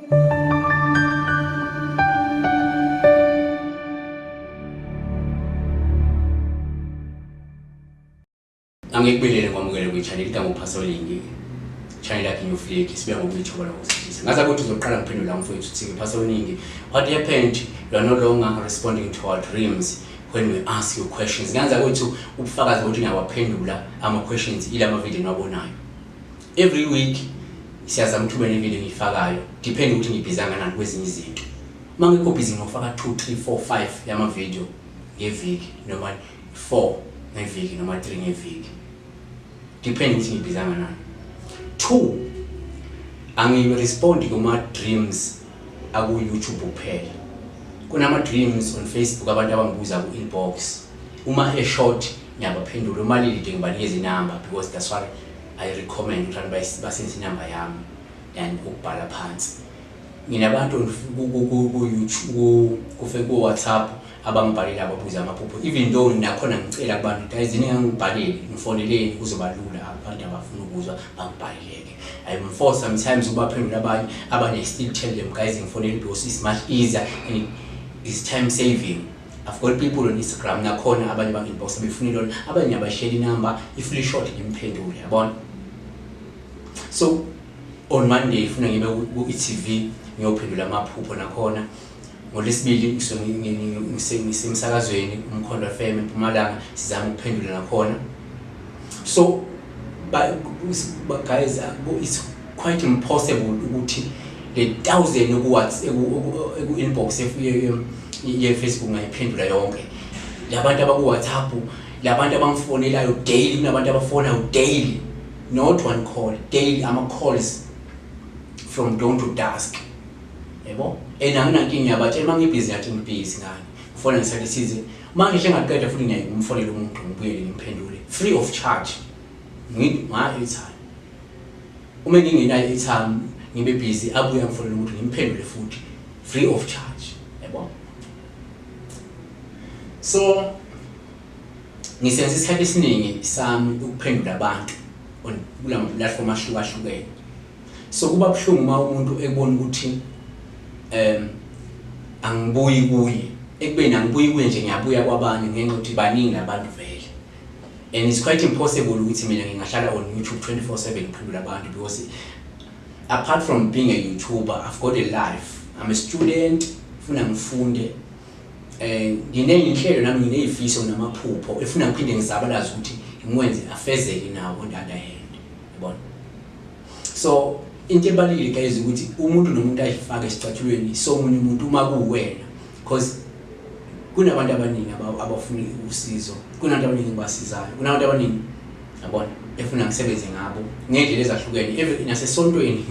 Angikubelele kwamukele kwi-channel igama uPhasolingi channel yakhe New Flick sibuya ngokuyithoba lokusithisa. Ngaza ukuthi uzoqala ngiphendula mfowethu uthi Phasolingi, what happened? You are no longer responding to our dreams when we ask you questions. Nganza ukuthi ubufakazi bokuthi ngiyawaphendula ama questions ilama video niwabonayo. Every week siyazama ukuthi ube ne-video engiyifakayo, depend ukuthi ngibhizi kangakanani kwezinye izinto. Uma ngikho busy ngiyofaka 2 3 4 5 yama video ngeviki noma 4 ngeviki noma 3 ngeviki, depend ukuthi ngibhizi kangakanani. 2, angirespondi kuma dreams aku YouTube kuphela. Kunama dreams on Facebook, abantu abangibuza ku inbox, uma e short ngiyabaphendula, uma lilide ngibanikeza inamba, because that's what I recommend, ukuthi abantu basebenzise inamba yami and ukubhala phansi. Nginabantu ku-YouTube, ku-WhatsApp abangibhalele ababuza amaphupho, even though nakhona ngicela kubantu, guys, ningangibhaleli, ngifoneleni, kuzoba lula. Abantu abafuna ukuzwa bangibhaleleke. I'm forced sometimes ukubaphendula abanye. Abanye I still tell them, guys, ngifonele because it's much easier and it's time saving. I've got people on Instagram nakhona, abanye bangi-inbox befuna ilona, abanye ngiyabashela inamba, if li-short ngimphendule, yabona. So on Monday funa ngibe ku-e-TV ngiyophendula amaphupho nakhona. NgoLwesibili ngisemsakazweni Umkhondo FM eMpumalanga, sizama ukuphendula nakhona. So but guys, it's quite impossible ukuthi le 1000 eku-inbox ye-Facebook ngayiphendula yonke. Labantu abaku-WhatsApp, labantu abangifonelayo daily, kunabantu abafonayo daily, not one call, daily ama-calls from dawn to dusk, yebo. And anginankinga, ngiyabatshela uma ngibhizi, ngathi ngibhizi ngani, ngifona ngesikhathi esize. Uma ngisho engaqeda futhi ngiyaye ngimfonele umuntu, ngibuyele ngimphendule free of charge nga-airtime. Uma ngingenayo airtime, ngibe busy, abuye angifonele umuntu, ngimphendule futhi free of charge, yabo. So ngisenza isikhathi esiningi sami ukuphendula abantu on kulama platform ahlukahlukene. So kuba buhlungu uma umuntu ekubona ukuthi angibuyi kuye, ekubeni angibuyi kuye nje, ngiyabuya kwabanye ngenxa yokuthi baningi labantu vele. And it's quite impossible ukuthi mina ngingahlala on YouTube 24/7 ngiphendula abantu, because apart from being a YouTuber, I've got a life. I'm a student, funa ngifunde, ngineyinhlelo nami, ngineyifiso namaphupho efuna ngiphinde ngizabalaze ukuthi ngiwenze afezeke nawo on the other hand, yabona. So into ebalulekile, guys, ukuthi umuntu nomuntu ayifake esicathulweni somunye umuntu uma kuwena, because kunabantu abaningi abafuna usizo, kunabantu abaningi ngibasizayo, kunabantu abaningi, yabona, efuna ngisebenze ngabo ngendlela ezahlukene. Even nasesontweni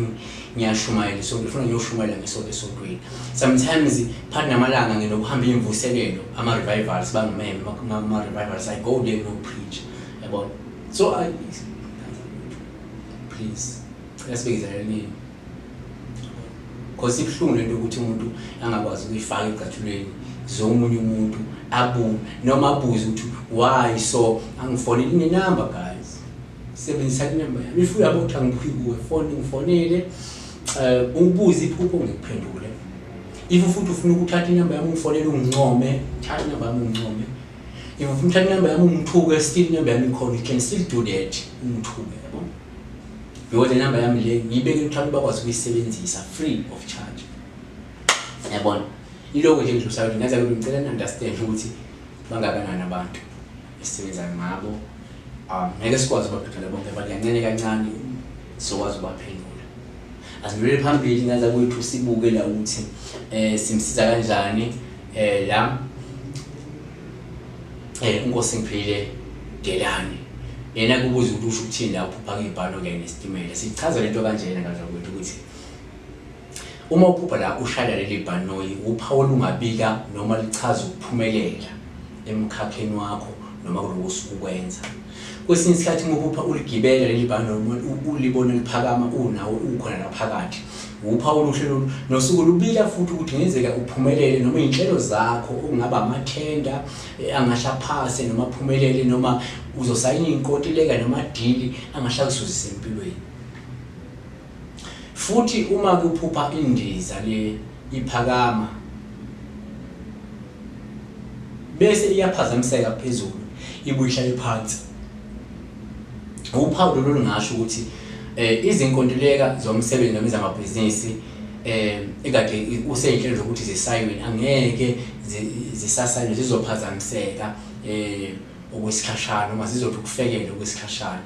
ngiyashumayela isonto, ifuna ngiyoshumayela ngesonto esontweni. Sometimes phakathi namalanga nginokuhamba iy'mvuselelo, ama-revivals, bangimeme ama-revivals, I go there no preach, yabona. So I, please, cela sibekezeleleni, because ibuhlungu lento ukuthi umuntu angakwazi ukuyifaka ecathulweni zomunye umuntu, abu noma abuze ukuthi why. So angifonele inenamba, guys, sebenzisa inamba yami. If uyabo ukuthi angiphi kuwe, phone, ngifonele, ungibuze iphupho, ngikuphendule. If futhi ufuna ukuthatha inamba yami ungifonele ungincome, thatha inamba yami ungincome. If ufuna ukuthatha inamba yami ungithuke, still inamba yami ikhona, you can still do that, ungithuke, yabo, because le namba yami le ngiyibeke ukuthi abantu bakwazi ukuyisebenzisa free of charge, yabona. Iloko nje ngidlulisayo ukuthi ngaze ukuthi ngicela ni-understand ukuthi bangakanani abantu esisebenza ngabo. Ngeke sikwazi ukubaphendula bonke, but kancane kancane sizokwazi ukubaphendula. Asidlulele phambili ngaza kwethu, sibuke la ukuthi simsiza kanjani la uNkosi Ngiphile Delani. Yena kubuza ukuthi usho ukuthini la uphupha kuyibhano kanye nesitimela. Sichaza lento kanjena ngaza kwethu ukuthi uma uphupha la ushayela leli bhanoyi, uphawu olungabika noma lichaza ukuphumelela emkhakheni wakho noma kuloko osuke ukwenza. Kwesinye isikhathi uma uphupha uligibela leli bhanoyi, ulibona liphakama, unawo ukhona la phakathi, uphawu oluhle lolu nosuke lubika futhi ukuthi kungenzeka uphumelele noma iy'nhlelo zakho, okungaba amathenda angahle aphase noma aphumelele, noma uzosayina iy'nkontileka noma adili angahle akusuzise empilweni. Futhi uma kuphupha indiza le iphakama bese iyaphazamiseka phezulu ibuye ihlale phansi. Uphawu lolu lungasho ukuthi eh izinkontileka zomsebenzi noma ezamabhizinisi eh ekade useyinhlelo zokuthi zisayinwe angeke zisasayinwe zizophazamiseka eh okwesikhashana noma zizothi ukufekela okwesikhashana.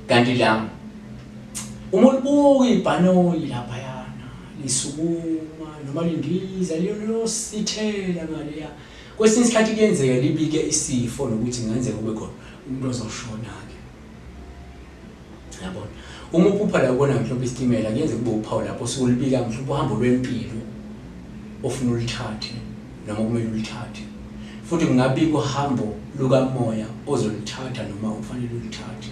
Kanti la uma ulibuka ibhanoyi laphayana lisukuma noma lindiza liyosithela ngaleya kwesinye isikhathi kuyenzeka libike isifo nokuthi kungenzeka kube khona umuntu ozoshona-ke yabona uma uphupha la ubona mhlawumbe isitimela kuyenzeka kube uphawu lapho osuke ulibika mhlawumbe uhambo lwempilo ofuna ulithathe noma kumele ulithathe futhi kungabika uhambo lukamoya ozoluthatha noma ufanele uluthathe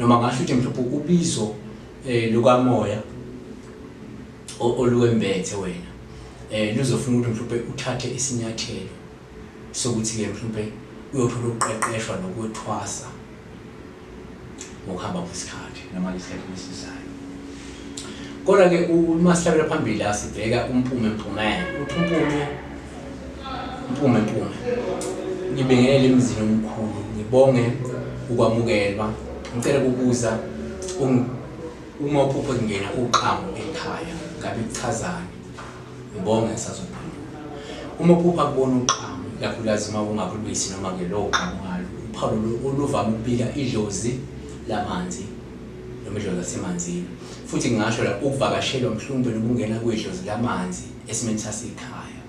noma ngasho ukuthi mhlawumbe ubizo eh lukamoya oluwembethe wena eh luzofuna ukuthi mhlawumbe uthathe isinyathelo sokuthi ke mhlawumbe uyothola ukuqeqeshwa nokwethwasa ngokuhamba kwesikhathi noma isikhathi esizayo. Kodwa-ke uma sihlabela phambili la sibheka uMpume Mpumela uthi uMpume Mpume Mpume ngibingelele emzini omkhulu ngibonge ukwamukelwa ngicela ukubuza uma uphupha kungena uqhamu ekhaya ngabe kuchazani ngibonge ngisazophendula uma uphupha kubona uqhamu ikakhulukazi uma ungakulwisi noma-ke lowo qhamu ngalo uphawu oluvame ukubika idlozi lamanzi noma idlozi lasemanzini futhi ngingasho la ukuvakashelwa mhlawumbe nokungena kwedlozi lamanzi esimeni sasekhaya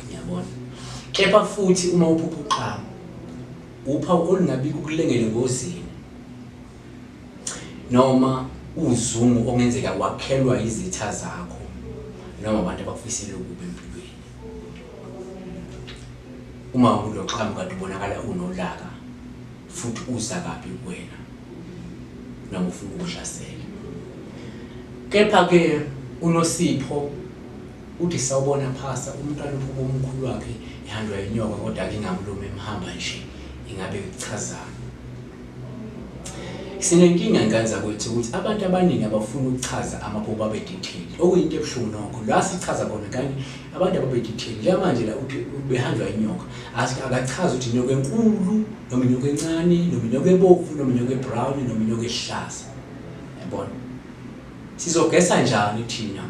ngiyabona kepha futhi uma uphupha uqhamu uphawu olungabika ukulengela engozini noma uzungu ongenzeka wakhelwa izitha zakho noma abantu abakufisela ukubi empilweni uma uloxhamu kade ubonakala unolaka futhi uza kabi kuwena noma ufuna ukuhlasela kepha-ke uNosipho uthi sawubona phasa umntwana uphupha umkhulu wakhe ehanjwa inyoka kodwa ke ingamlumi emhamba nje ingabe kuchazani Sinenkinga ngane zakwethu ukuthi abantu abaningi abafuni ukuchaza amaphupho abe detailed okuyinto ebuhlungu nokho la sichaza khona kanye abantu ababe detailed njengamanje la uthi behanjwa inyoka akachazi ukuthi inyoka enkulu noma inyoka encane noma inyoka ebovu noma inyoka ebrown noma inyoka ehlaza yabona sizogesa njani thina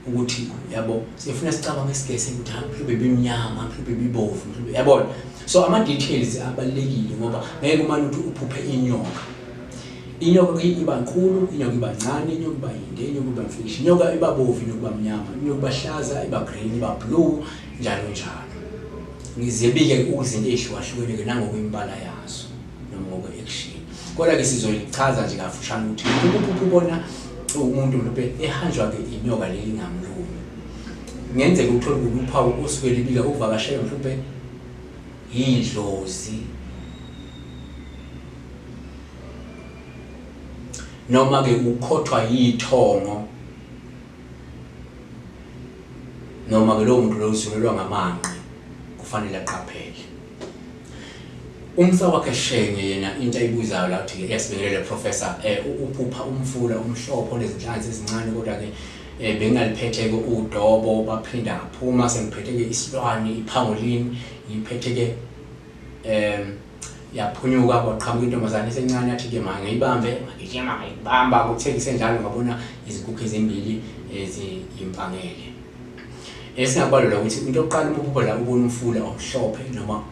ukuthi yabo sifuna sicabange isigese ukuthi ha mhlawumbe bimnyama mhlawumbe bibovu mhlawumbe yabona so ama details abalekile ngoba ngeke umane uthi uphuphe inyoka inyoka iba nkulu inyoka iba ncane inyoka iba yinde inyoka iba mfisha inyoka iba bovu inyoka iba mnyama inyoka iba hlaza iba green iba blue njalo njalo ngizibike izinto ezihlukahlukene ke nangokwembala yazo noma ngokwe-action kodwa-ke sizoyichaza nje kafushane ukuthi ukuphupha ubona umuntu mhlawumbe ehanjwa-ke inyoka leli ingamlumi kungenzeka uthole ukuthi uphawu osuke libika ukuvakashelwa mhlawumbe yidlozi noma-ke ukhothwa yithongo noma-ke lowo muntu loyo uzulelwa ngamanqe kufanele aqaphele Umsa wakhe Shenge yena into ayibuzayo la uthi ke yasibingelele professor eh uphupha umfula umhlophe onezinhlanzi ezincane kodwa ke eh bengingaliphethe ke udobo baphinda ngaphuma sengiphethe ke isilwane ipangolin ngiphethe ke em yaphunyuka kwaqhamuka intombazane esencane yathi ke mangiyibambe ngigijima ngayibamba kuthe kusenjalo ngabona izinkukhu ezimbili eziyimpangele Esingakubalula ukuthi into yokuqala uma uphupha la ubona umfula omhlophe noma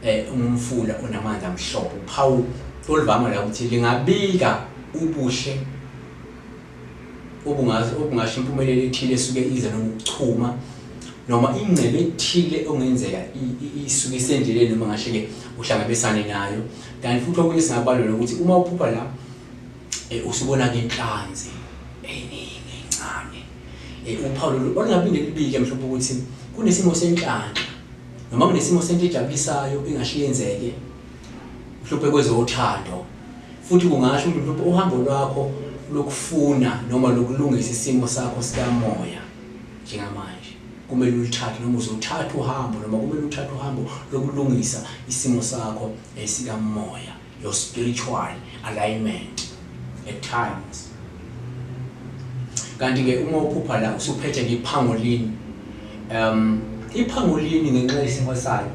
eh, umfula onamanzi amhlophe uphawu oluvama la ukuthi lingabika ubuhle obungazi obungasho impumelelo ethile esuke iza noma ukuchuma noma ingcebo ethile ongenzeka isuke isendleleni noma ngasho ke uhlangabezane nayo kanti futhi okunye singakubalula ukuthi uma uphupha la eh, usubona ke inhlanzi eningi encane eh, uphawu lolu olungaphinde lubike mhlawumbe ukuthi kunesimo senhlanhla noma kunesimo sento ejabulisayo engasho yenzeke mhlawumbe kwezothando futhi kungasho ukuthi mhlawumbe uhambo lwakho lokufuna noma lokulungisa isimo sakho sikamoya njengamanje kumele uluthathe noma uzothatha uhambo noma kumele uthathe uhambo lokulungisa isimo sakho esikamoya. your spiritual alignment at times. Kanti ke uma uphupha la usuphethe ngepangolini, ipangolini ngenxa yesimo sayo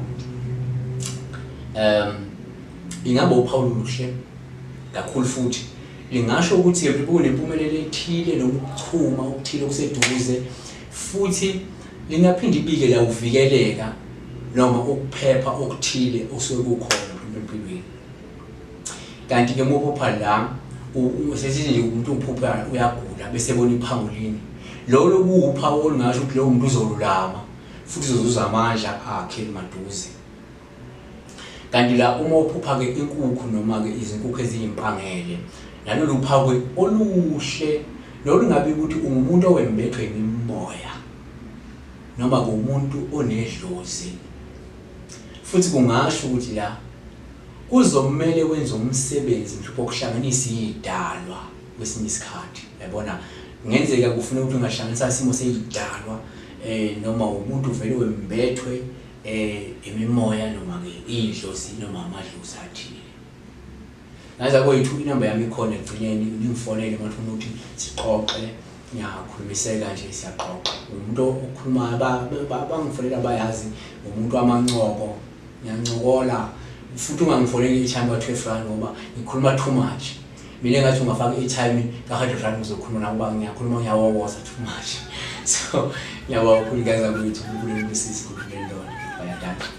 ingaba uphawu oluhle kakhulu, futhi lingasho ukuthi kunempumelelo ethile noma ukuchuma okuthile okuseduze, futhi lingaphinde ibike la ukuvikeleka noma ukuphepha okuthile okusuke kukhona empilweni. Kanti ke uma uphupha la sesithi nje umuntu uphupha uyagula bese ebona ipangolini, lolo kuwuphawu olungasho ukuthi lowo muntu uzolulama futhi uzozuza amandla akhe maduze. Kanti la uma uphupha-ke inkukhu noma-ke izinkukhu eziyimpangele, nalolu phawu oluhle lolungabi ukuthi ungumuntu owembethwe imimoya noma kuwumuntu onedlozi, futhi kungasho ukuthi la kuzomele wenze umsebenzi mhlawumbe wokuhlanganisa iy'dalwa kwesinye isikhathi. Yabona, kungenzeka kufuna ukuthi ungahlanganisa isimo sey'dalwa noma umuntu vele wembethwe imimoya noma-ke iy'dlozi noma amadlozi athile. Ngaza kwethu inamba yami ikhona ekugcineni, ningifonele uma nifuna ukuthi sixoxe, ngiyakhulumiseka nje, siyaxoxa. Umuntu okhulumayo, abangifonela bayazi umuntu wamancoko, ngiyancokola futhi. Ungangifoneli i-airtime ka-R12 ngoba ngikhuluma too much. Mina engathi ungafaka i-airtime ka-R100 ngizokhuluma nakuba ngiyakhuluma, ngiyawowoza too much. So ngiyabonga kakhulu, guys, akwethu. uNkulunkulu usisi, uNkulunkulu lona. Bayadana.